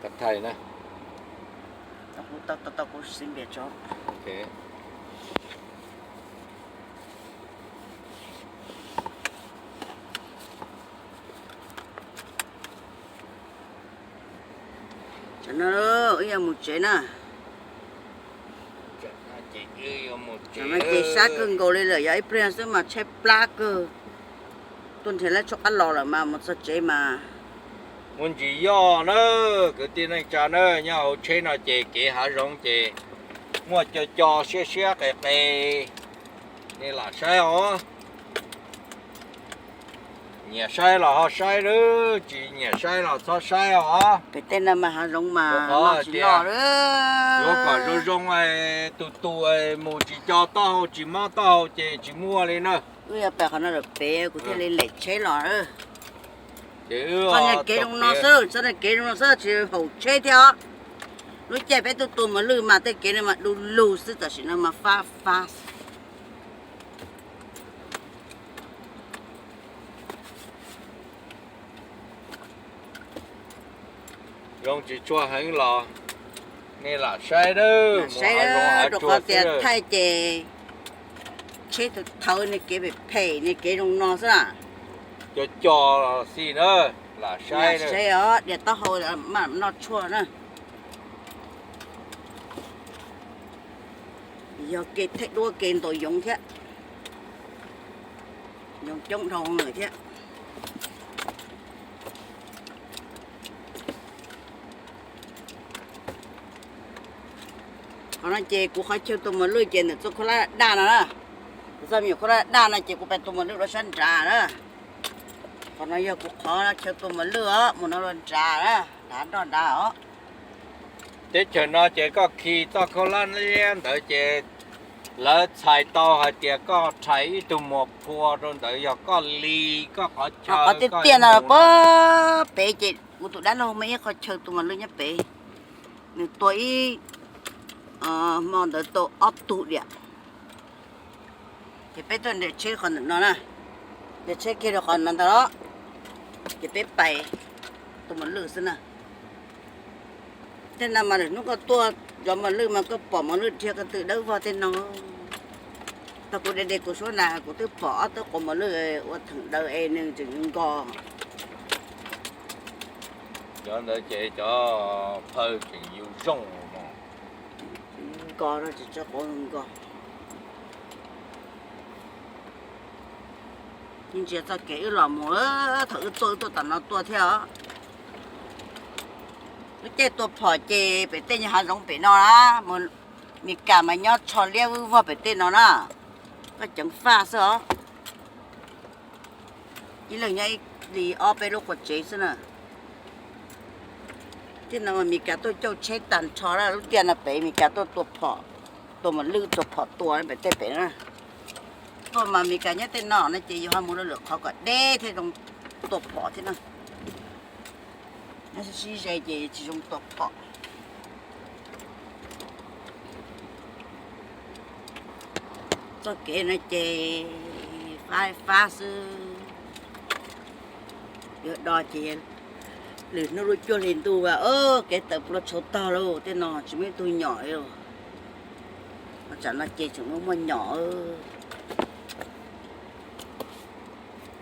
Thaij na. Tau, tau, kuv xiv npias tso. Tam no wb yuav mus tsev na. Tam no ces sab kawg nkaus li lawm, yog ib pliag xwb mas tshaib plab kawg. Tuaj nrhiav lawv tshuab qab los lawm mas mus txog tsev mas. Muaj ntsis yoj na, kwv tij neej tsa na, nyob hauv tsheb no ces kev hav zoov ces muaj co co siab siab qis qis, nej lam saib os. Nyiam saib los ho saib, tsis nyiam saib los txhob saib os. Pem tej no mas hav zoov mas noj tsis noj. Yuav kom zoo zoo, tus tus mus tsis co taub hau tsis mob taub hau ces tsis muaj li na. Wb yuav pem qhov no lawm pem kuv thiaj li lem tsheb los. Txoj kev zoo no xwb, txoj kev zoo no xwb tsis haum tsheb thiab os. Lub caij peb tuaj tua mos lwj mas tej kev no mas du lug xwb, tam sim no mas fab fab. Zoo tsis tshua heev los nej lam saib, rau qhov tias thaij ces tsheb thawv thawv, nej kev phem phem, nej kev zoo no xwb na. Co co los xij na, lam saib os, dias taub hau noj tshuaj na. Yog kev thaij duab kev ntaus yoov thiab, yoov coob dhau lawm thiab. Qhov no ces kuv qhov chaw tua mos lwj ces ntawm txoj khaub hlab daj no na. Kuv txoj me nyuam khaub hlab daj no ces kuv pais tua mos lwj rau sab nrad na. Qhov no yog kuv qhov chaw tua mos lwj os, mus no rau nrad na, nrad nroj nrad os. Teb chaws no ces koj khi txoj khaub hlab liab ntawd ces lawv txhais tau hais tias koj rhais ib tug muas phua rau ntawd, yog koj li koj qhov chaw. Qhov tiaj tiaj no puag pem ces kuv tus dab laug muaj ib qhov chaw tua mos lwj nyob pem, nws tua ib hmo ntawd tau ob tug diam. Ces peb tuaj nres tsheb qhov ntawm no na, nres tsheb kiag rau qhov no ntag los, ces peb pais tua mos lwj xwb na. Tej no mas lwm hnub koj tuaj zov mos lwj mas koj pom mos lwj dhia ko tw dawb vog tej no. Thaum kuv de de kuv suab na kuv twb pom ob tug quav mos lwj ua theem daws es nws tseem nkos. Cov ntawd ces cov phawj tseem yus zooj nkos rau tsis tso quav nkos. Yeej ntsia txoj kev wb los mus, thaum wb tuaj wb tuaj tom no tuaj thiab os. Lub caij tua phom ces pem tej nyuag hav zoov pem no na, mus Mes Kas mas nyob tsho liab vwj vog pem tej no na. Koj ceev faj xwb os. Ib leeg nyob ib li ob peb lub qua tsev xwb na. Tej no Mes Kas tuaj cauj tsheb tag nrho na, lub tiaj no pem Mes Kas tuaj tua phom, tua mos lwj tua phom tua pem tej pem na. Tuaj mas Mes Kas nyob tej no no ces yus ho mus rau lwm qhov kom deb thiaj zoo tua phom thiab na. Nyob sib sib ze ces tsis zoo tua phom. Txoj kev no ces fab fab xwb. Yuav do ces lwm hnub lub cuaj hli ntuj, kev tawm plua tshauv tog lauj, tej no tsis muaj ib tug nyom li. Tsam no ces tseem muaj muaj nyom.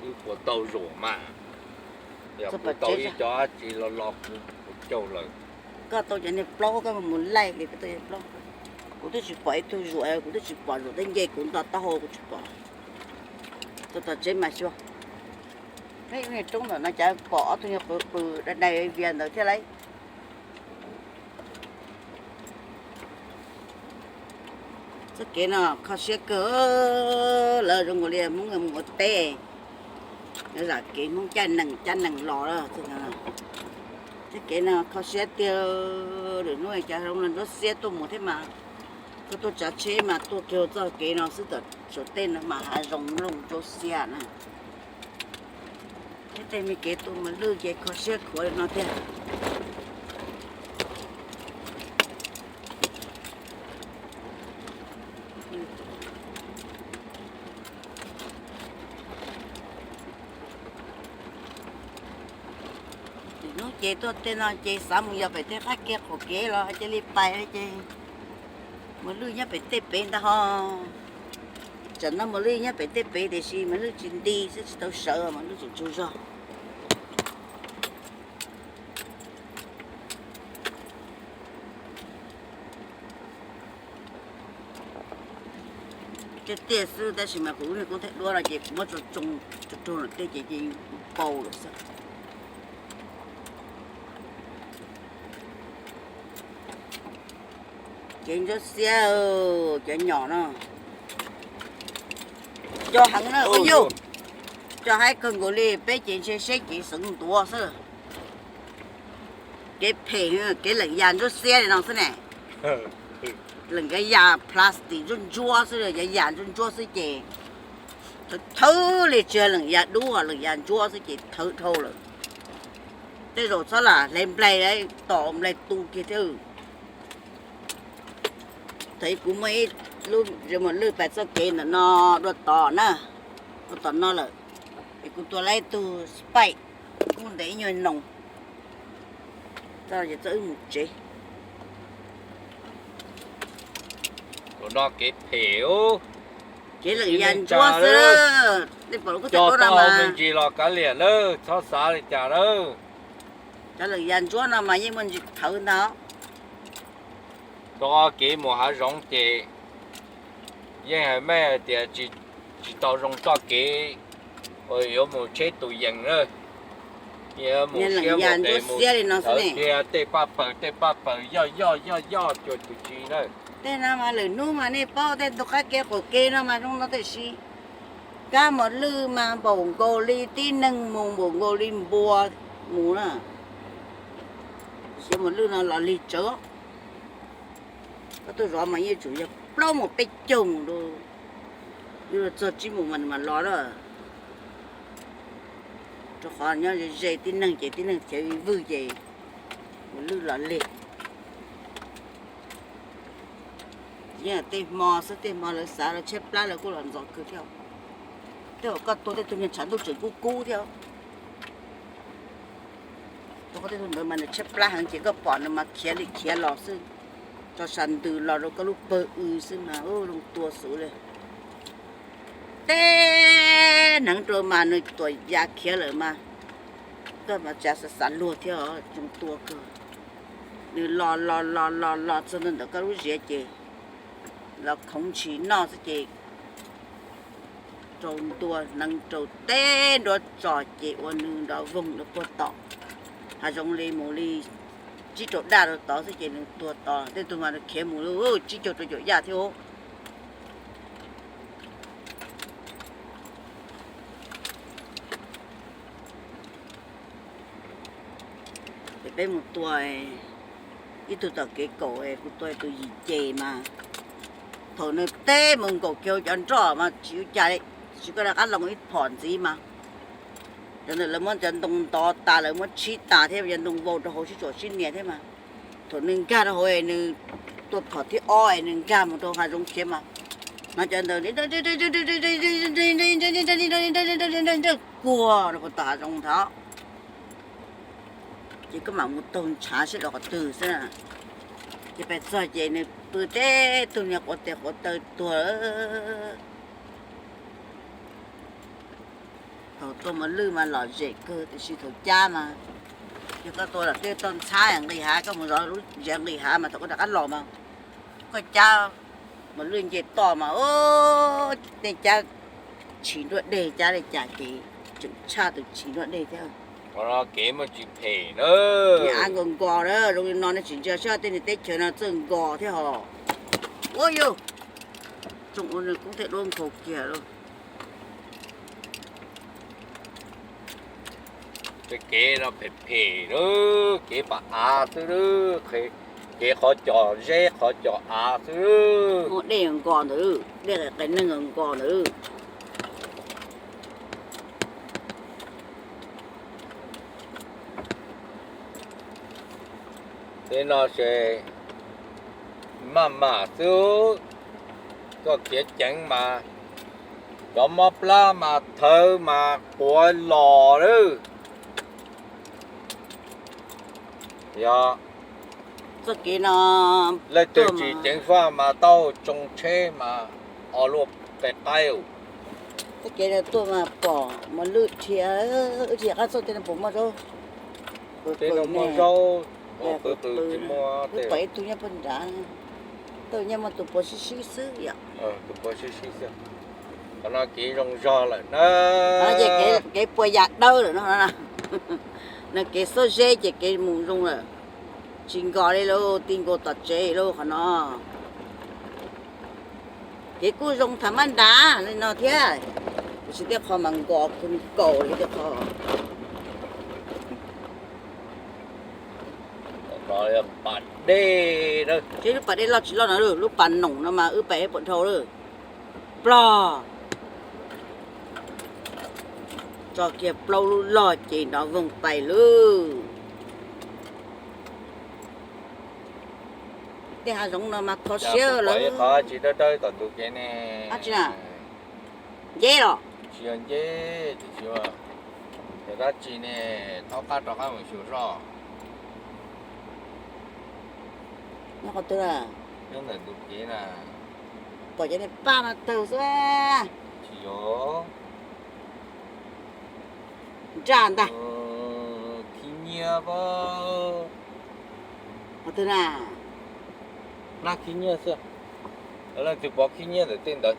Wb puas tau zuam mas, yog kuv tau ib co dab tsi los los kuv puas cauj lawm. Koj tau cov niag plaub koj mus laij li, koj tau plaub. Kuv twb tsis pom ib tug zuam, kuv twb tsis pom zuam tej nce kuv nto taub hau kuv tsis pom. Tau tom tsev mas xyuas. Peb niag roob ntawm no cas pom ob tug niag qws qws dai dai vias ntawd thiab lauj. Txoj kev no kho siab kawg, lawv zoo nkaus li Hmoob mus ua teb, zam kev Hmoob caj nees caj nees los. Txoj kev no kho siab tiag, lwm hnub cas zoo li nruab xiab tuaj mus thiab mas, koj tuaj tsav tsheb mas tuaj kiag txoj kev no xwb, tom saum tej no mas hav zoov loog nruab xiab na. Thiab tej me kev tua mos lwj ces kho siab khuav li no tiag. Hnub Ces tuaj tej no ces xav mus yos pem tej qab kev qaum kev los cia li pais ces Mos Lwj nyob pem tej pem ntag ho. Tsam no Mos Lwj nyob pem tej pem tiam sis Mos Lwj tsis nti xwb tsis tau sawv Mos Lwj tseem tsaug zog. Tiaj tiaj xwb tab sis mas kuv lub niag koob thaij duab no ces kuv muab tso tsoo rau tej ces ces pau lawm xwb. Kev ntsuab xiab, cov nyom no. Cov heev na ua yug, cov haib kawg nkaus li peb ces ntshe seb kev xeev ntuav xwb. Kev phem, kev lawm yas ntsuab xiab li no xwb ne. Lawm yas plastic ntsuab ntsuab xwb, yas yas ntsuab ntsuab xwb ces thawv thawv li tsis yog lawm yas dub, lawm yas ntsuab xwb ces thawv dhau lawm. Tej zaum txhob lam hle nplaig, tom nplaig tu kiag thiab. Thaum kuv muaj ib lub Mos Lwj pais txoj kev ntawm no dua tod na, dua tom no lawm, es kuv tua tau ib tug spike kub ntev ib nyuag noo, txoj wb mus tsev. Tus no kev phem, kev lawm yas ntsuab xwb. Nej pom lub koob thaij duab no mas, me ntsis los kav liam lawm, txhob xav li cas lawm. Cov lawm yas ntsuab no mas yeej muaj ntsis thawv ntag. Tau kev mus hav zoov ces yeej hais mej hais tias tsis tau zoo txoj kev uas yuav mus tsheb tus yees na. Mus siab mus ntev mus thawv kiag tej paj paws tej paj paws yoj yoj yoj yoj cuag tus tsis na. Tej no mas lwm hnub mas nej paub tej ntug qab kev qaum kev no mas zoo no tiam sis kab Mos Lwj mas npaum nkaus li tib neeg mus npaum nkaus li npua mus na. Tiam sis Mos Lwj no los lig tsawv. Koj tuaj zov mas yeej tsum yog plaub mus peb caug mus rau, yuav txog tsib mus mas nws mam los na. Rau qhov nyob ze ze tib neeg ces tib neeg khiav vij vwj ces Mos Lwj los lig. Yeej tej hmo xwb, tej hmo lawv xav lawv tshaib plab lawv kuj los ntxov kawg thiab. Tej zaum koj tua tej tug niag tshav ntuj tseem kub kub thiab. Tua koj tej tug ntawd mas nws tshaib plab heev ces koj pom nws mas khiav li khiav los xwb, tso sa ntws los rau koj lub pawg w xwb mas zoo tua xwb li. Tej hneev rau mas nws tuam ya khiav lawm mas koj mas tsav xav xav luag thiab, zoo tua kawg. Nws los los los los los txog ntawm koj lub ziav ces los khoov ntshis noj xwb ces rau ntua hneev rau teb nruab tso ces ua nws nrov voog rau puag tom hav zoov li mus li tsib rau daj rau tod xwb ces nws tuag tod. Tej tug mas nws khiav mus li tsib caug rau caum yaj thiab. Ces peb mus tua ib tug tom kev kaum, kuv tua tus yim ces mas thaum nws teb mus nkaum kiag hauv cov nroj mas tsis ua cas li, tsis koj rov qab los ib phom ntxiv mas. Cov ntawd lawv muab cov ntoo ntov tas lawv muab tshib tas thiab cov ntoo vau rau hauv sib tsuam sib nias thiab mas. Thaum nws nkag rau hauv es nws tua phom thib ob es nws nkag mus rau hav zoov khiav mas, hnov cov ntawd kuag rau puag tom hav zoov ntawd. Ces koj mam mus taug ntshav seb rau qhov twg xwb na. Ces pais txog ces nws pw teb tug niag quav tes quav taw tuag. Thaum tua Mos Lwj mas lom zem kawg tiam sis thaum cab mas, yog koj tua lawm tej toj ntxhab nqis hav, koj mus zov lub ziav nqis hav mas thaum koj rov qab los mas koj cab Mos Lwj nce toj mas, tej cab tshis nruab dej, cab li cas ces tseem tshaj tus tshis nruab dej thiab. Kev muaj tsis phem na. Av nkos nkos na, zoo li no nej tsis ntsia saib tej niag teb chaws no txawj nkos thiab hos. Ua yog tsoom ua nws koob thiaj duab nkhaus kiag lauj. Tej kev no phem phem lawm, kev pam av xwb lawm, kev qhov cos zeb qhov cos av xwb. Muaj dej nkos ntawd, dej qias neeg nkos ntawd. Tej no ces maj mam xwb, koj khiav ceev mas cov mob plab mas thawv mas quav los lawm. Yog txoj kev no, leej twg tsis ceev faj mas tau tsoo tsheb mas o luaj pes qaib. Txoj kev no tuaj mas pom mos lwj dhia, wb tsis yog qab txog tej no puas muaj zaub. Tej no muaj zaub, qw qw tsis muaj, pom ib tug nyob puag nrad, tau nyob muaj tus puas sib sib xwb yom. Tus puas sib sib xwb. Qhov no kev zoo zog lawm na. Kev puas yam dawb lawm no. No kev xob zeb ces kev mus zoo lawm. Tsis nkos li lauj, ti nkaus tom tsev lauj qhov no. Kev kuj zoo tham mab nrad li no thiab, tiam sis tej qho mas nkos kawg nkaus li tej qho. Pas dej, lub pas dej loj tsis loj no, lub pas noom no mas wb pais ib puas dhau lawm. Plog, tso kiag plaub lub log ces nrov voog pais lawm. Tej hav zoov no mas kho siab lawm. Qhov tsis dawb dawb tom tus kev ne. Nceb los? Tsis yog nceb, tiam sis yog dab tsi ne, thaub qab rov qab mus xyuas zoj. Nyob qhov twg na? Nyob ntawm tus kev na. Pom cov niag paj no tawg xwb. Tsis yog. Nraj ntag. Khib nyiab. Qhov twg na? Nab khib nyiab xwb. Leej twg pov khib nyiab ntawm tej ntawd?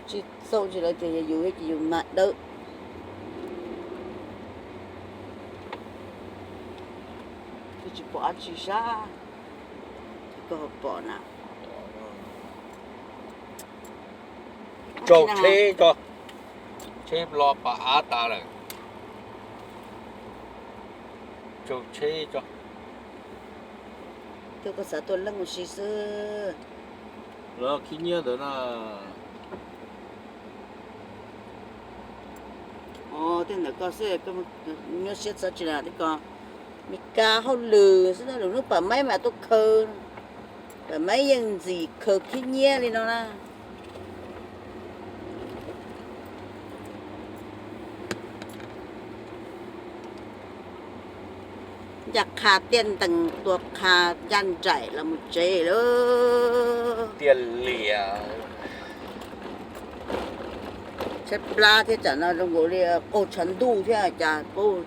Tsis txaus tsis lawv tias yog yus ces yus mas dawb. Twb tsis pom dab tsi sab, koj ho pom na. Tsaug tsheb tso, tsheb los pas av tas lawm. Tsaug tsheb tso. Twb koj xav tuaj leej ua si xwb. Lawv khib nyiab ntawd na. Tej ntawm koj xwb, nyuaj siab txhob tsis na, tej ko Meskas hauj lwm xwb na, lwm hnub Pam Maib mas tuaj khaws, Pam Maib yeej ntxim khaws khib nyiab li no na. Ncaj qha tiaj ntees tua qha ncaj nraim los mus tsev lawm. Tiaj lias. Tshaib plab thiab, tsam no zoo nkaus li qaug tshav ntuj thiab cas paub.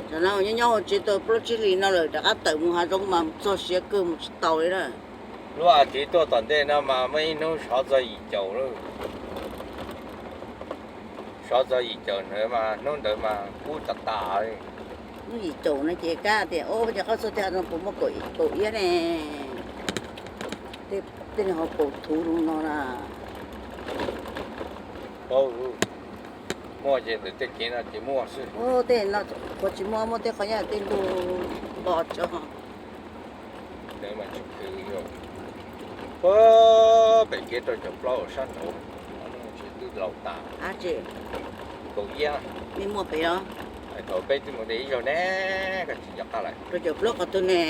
Tsam no nyob nyob hauv tsev tau plaub tsib hlis no lawm, rov qab tawm mus hav zoov mas txog siav kawg mus tsis tau li na. Lub a txiv tuaj tom ntej no mas muaj ib hnub sov txog yim caum lawm. Sov txog yim caum ntawd mas hnub ntawd mas kub tas tas li. Hnub yim caum no ces kab tias, o, ces qhov txog tej no puas muaj kaum iab ne? Tej no ho kaum thuv zoo no na. Paub, muaj ces ntawm tej kev no ces muaj xwb. Tej no qhov tsis muaj, muaj tej qhov nyob tej ntug npo tso. Ntawd mas tsis khwv li. Puag pem kev rau caum plaub sab nraud, tsis twb laus tas. Kaum iab. Nej muaj pem los? Thaum peb twb mus de ib zaug ne, koj tsis nco qab lawm. Rau caum plaub qhov twg ne?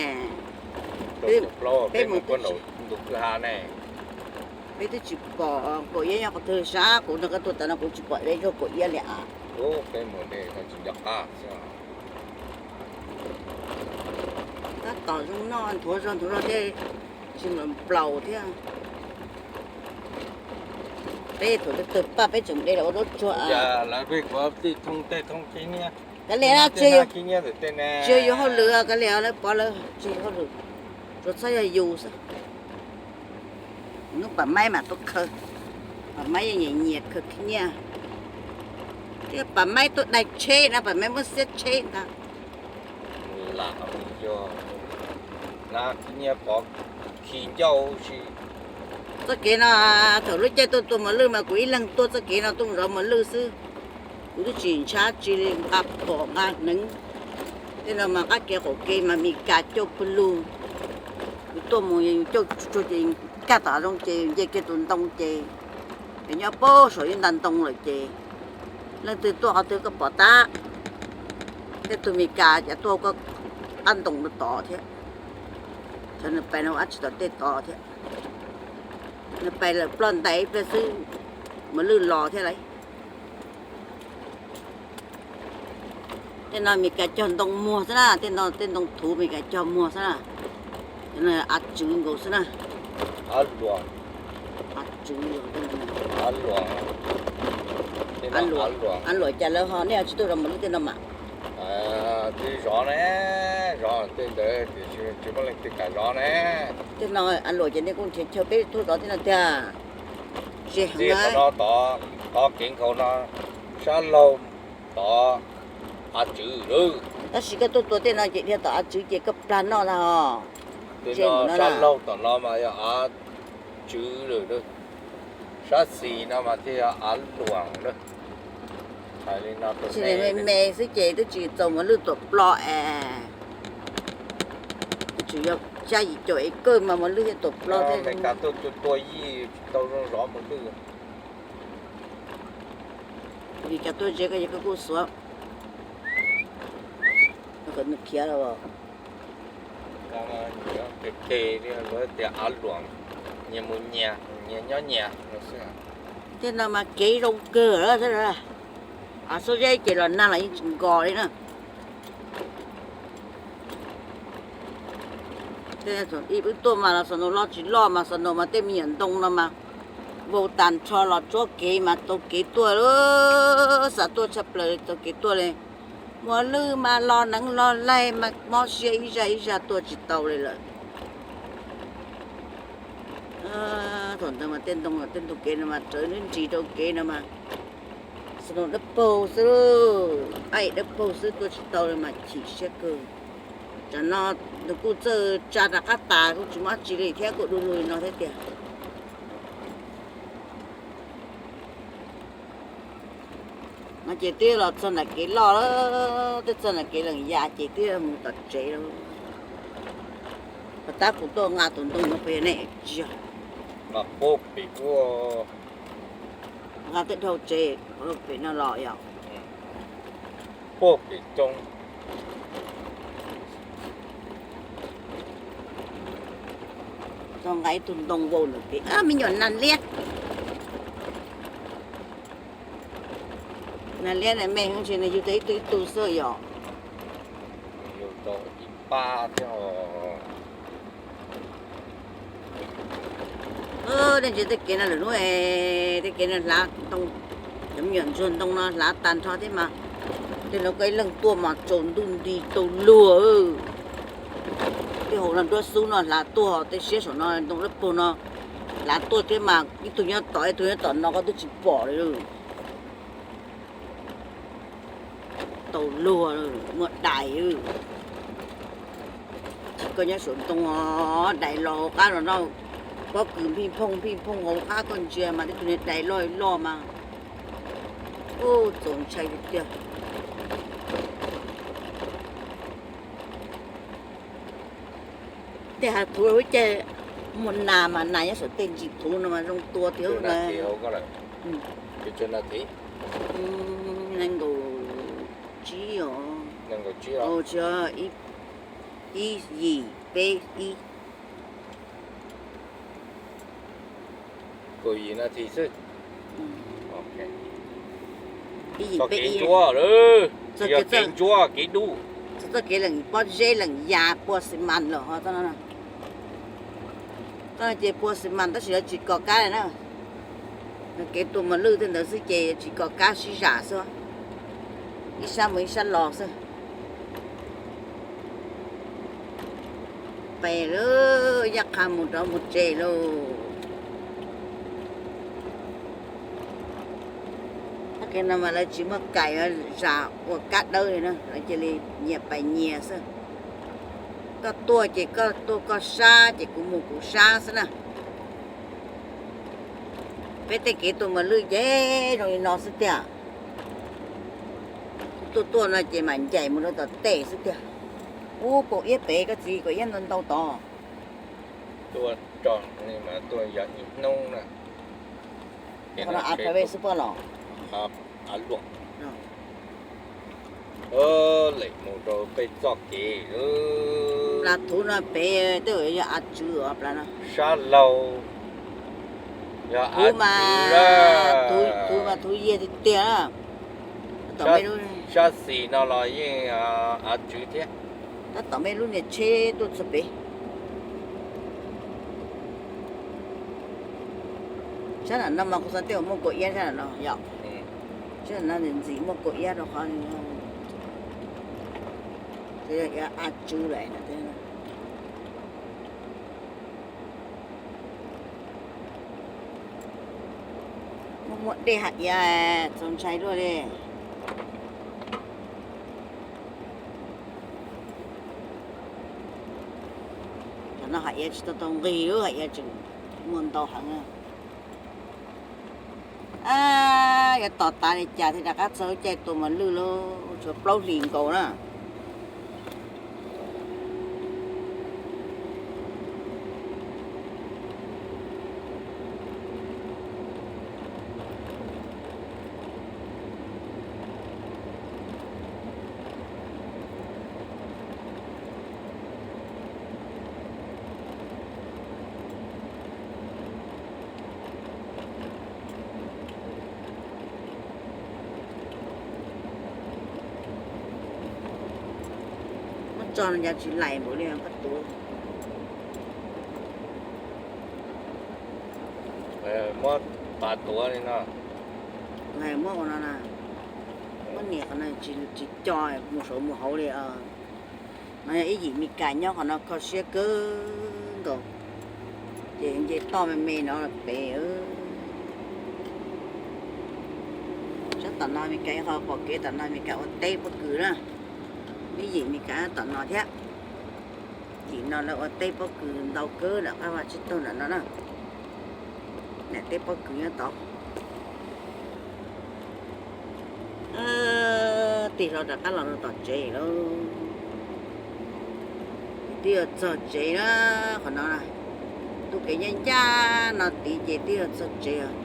Rau caum plaub peb mus puag nraum ntug kwj ha ne. Peb twb tsis pom kaum iab nyob qhov twg sab, kuv nrog koj tuaj tas no kuv tsis pom ib zaug kaum iab li as. Peb mus de koj tsis nco qab xwb. Tab tom zoo noj nthuav zog nthuav zog thiab, tsis nplaum thiab. Peb thaum twg tawg paj peb tseem de los ua zaub tsuag. Lawv peb kuv tej thoob tej thoob khib nyiab. Kav liam, tsis yog yus hauj lwm, kav liam, lawv pov lawv tsis yog hauj lwm, tsuas txhob yog yus xwb. Hnub Pam Maib mas tuaj khaws, Pam Maib yeej nyiam nyiam khaws khib nyiab. Thiab Pam Maib tuaj daig tsheb na, Pam Maib muab xiab tsheb ntag. Lam yog na, khib nyiab pov khi ncauj si. Txoj kev no, thaum lub caij tuaj tua mos lwj mas kuv ib leeg tuaj txoj kev no tuaj zov mos lwj xwb. Kuv twb tsis ntshai tsi li, nqa phom nqa hneev. Tej no mas qab kev qaum kev mas Mes Kas cauj pw lug. Yus tuaj mus yus cauj tsuag tsuag ces kaj tom zoo ces nce kiag tus ntoo ces, es nyob puag saum ib nta ntoo lawm ces, leej twg tuaj qhov twg koj pom tab. Tej tug Mes Kas cas tuaj koj qab ntoo no tod thiab. Thaum nws pais no ua dab tsi tom tej tod thiab. Nws pais lawm ploj ntais ib pliag xwb, mos lwj los thiab lauj. Tej no Meskas cog ntoo muag xwb na, tej no tej ntoo thuv Meskas cog muag xwb na. Av tswv nkaus xwb na. Av luam. Av luam, cas lawv ho nej tsis tuaj zov mos lwj tej no mas? Twb zov ne, zov tej ntawd tiam sis tsis muaj leej twg kam zov ne. Tej no av luam ces nej kuj nrhiav chaw peb tuaj zov tej no tiag. Txiaj qhov no tod, qhov kev nkhaus no sab laug tod av tswv lawm. Tab sis koj tuaj tua tej no ces dhia tom av tswv ces koj plag noj ntag os. Tej no sab laug tom no mas yog av tswv lawm. Sab xis no mas thiaj yog av luam lawm. Hais li no me me xwb ces twb tsis txaus mos lwj tuam plo es. Twb tsis yog xya yim caum es kawg mas mos lwj thiaj tuam plo thiab. Meskas tuaj tua yij tsis tau zoo zov mos lwj. Vim cov tuaj ze koj ces koj kuj xuav. Kom nws khiav los. Ke ke li luag tias av luam, nyias mus nyias, nyias nyob nyias no xwb. Tej no mas kev zoo kawg. Av xub zeb ces los nag los yeej tsis nkos li na. Wb tuaj mas los xos nus loj tsis loj mas xos nus mas tej me nyuam ntoo no mas vau tag nrho los tsuab kev mas tau kev tuaj, xav tuaj tshaj plaws tau kev tuaj li. Mos lwj mas los neev los laig mas mob siab ib zaj ib zaj tuaj tsis tau li lawm. Thaum ntawd mas tej ntoo tej ntug kev no mas rawv nrib nris rau kev no mas xos nus dawb paug xwb, aim dawb paug xwb tuaj tsis tau li mas chim siab kawg. Tsam no nws kuj txawj tsa rov qab tas kuj tsis muaj dab tsi li thiab kuj du lug li no thiab tiag. No ces twb los txog nram kev loj, twb txog nram kev lees ya ces twb mus tom tsev lawm. Pas tab kuv tuaj nqa tus ntoo no puas yog ne? Tsis yog. Mas puag pem kuj nqa tej dhau tsev pem no los yog puag pem roob. Tau nqa ib tug ntoo vau ntawm pem, me nyuam nas liab. Nas liab na me, ntshe nws yug tau ib tug ib tug xwb yom. Yug tau ib pab thiab. Nej ntsia tej kev no lawm hnub, tej kev no hlav ntoo, cov me nyuam ntsuag ntoo no hlav tag nrho thiab mas. Tej no koj ib leeg tuaj mas tsaus ntuj nti tau luag. Tej hauv no nruab xub no hlav tuaj, tej siab saum no ntoo dawb paug no hlav tuaj thiab mas ib tug nyob tod ib tug nyob tom no koj twb tsis pom li. Tau luag, muaj dais. Koj nyob saum ntoo, dais los hauv qab no, pob kws npij phooj npij phooj hauv qab koj ntsia mas tej tug niag dais loj loj mas. Ub, txaus ntshai tiag tiag. Tej hav thuv ua cas muaj nas mas nas nyob saum tej ntsis thuv no mas zoo tua tiag na. Nees nkaum tsib os. Ib, yim, peb, ib. Kaum yim nas this xwb. Ib yim peb ib. Txoj kev ntsuab, kev ntsuab kev dub. Txoj kev leem pob zeb leem ya pua xi mas lawm ho. Txoj no ces pua xi mas tab sis yuav tsis kos kab na. Kev tua mos lwj tej ntawd xwb ces yuav tsis kos kab sib zam xwb. Ib sab mus ib sab los xwb. Pem lawm, yaj qha mus rov mus tsev lauj. Qhov kev no mas lawv tsis muaj kais zam ua kab dawb li na, lawv cia li nyias pais nyias xwb. Koj tuaj ces koj tuaj koj sab ces kuv mus kuv sab xwb na. Peb tej kev tuaj mos lwj ces zoo li no xwb tiag. Tuaj tuaj no ces mam ncaim mus rau tom tej xwb tiag. Ub, kaum iab pem koj txiv, kaum iab ntau ntau tod. Tuaj tso, tuaj yog ib hnub na. Av luam. Lem mus rau peb txoj kev. Nplas thuv no pem twb yog av tswv os, nplas no. Sab laug yog av tswv. Thuv mas thuv yiag tiag tiag. Cov xim no los yeej av tswv thiab. Tab tom muaj lub niag tsheb tuaj txog pem. Sab nram no mas kuv xav tias muaj kaus iab sab nram no yom. Sab nram no ntxim muaj kaus iab rau qhov av tswv lawm. Muaj muaj dej hav iav, txaus ntshai luaj li. Tam no hav iav tsis tau tau nqig, hav iav tseem muaj ntau heev. Yuav tos tas li cas thiaj rov qab txog lub caij tua mos lwj lauj, tshuav plaub hlis nkaus na. Muab tso no cas tsis laim npaum li koj tuav. Muab pas tuav li no. Kuv hais muab ua no na, muab nias qhov no tsis co mus saud mus hauv li. No yog ib yim Mes Kas nyob qhov no kho siab kawg nkaus, ces nce toj me me no pem. Sab tom no Mes Kas ib qho pom kev tom no Mes Kas ua teb pob kws na, ib yim Mes Kas tom no thiab. Tim no lawv ua teb pob kws ntau kawg, nram qab vaj tsib taug nram no na, nram teb pob kws nyob tod. Tig hlo rov qab los rau tom tsev lauj. Twb yuav txog tsev na, qhov no tus kev ncaj ncaj no tid ces twb yuav txog tsev os.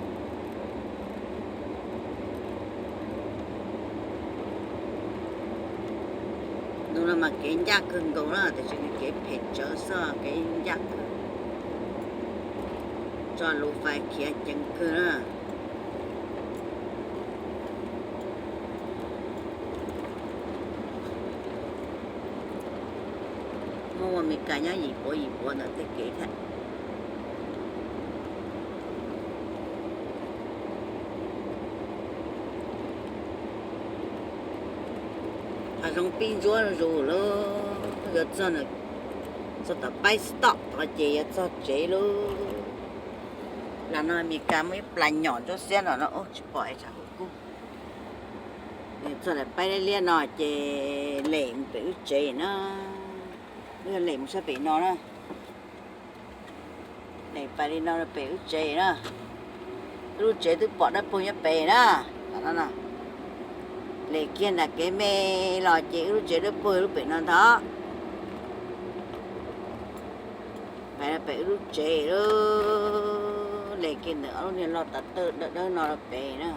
Ntu no mas kev ncaj kawg nkaus na, tiam sis nws kev phem tsawv xwb, kev ncaj kawg. Tso lus fais khiav ceev kawg na. Muaj ua Mes Kas nyob yim puav yim puav ntawm tej kev thiab. Hav zoov pib ntsuab zus lawm, yuav txog, txog tom paib stop no ces yuav txog tsev lauj. Las no Mes Kas muaj ib plas nyom ntsuab xiab no no tsis pom es tsam kub kub. Txog lawm paib liab liab no ces lem pem wb tsev na. Wb yog lem mus sab pem no na. Lem pais li no pem wb tsev na. Wb lub tsev twb pom dawb paug nyob pem na. Lem kiag nram kev me los ces wb lub tsev dawb paug lub pem no ntag. Pais pem wb lub tsev, lem kiag ntawm ob lub niag loj tas tawj dawb dawb no pem na.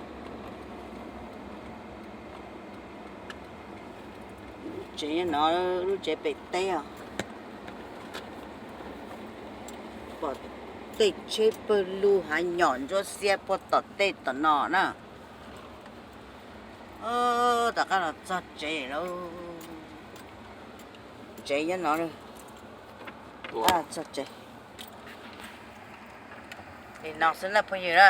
Lub tsev nyob no, lub tsev pem teb os. Pom tej tsheb pawg lug hav nyom ntsuab xiab puag tom tej tom no na. Tom qab los txog tsev lauj. Tsev nyob no, txog tsev. Li no xwb na phooj ywg na.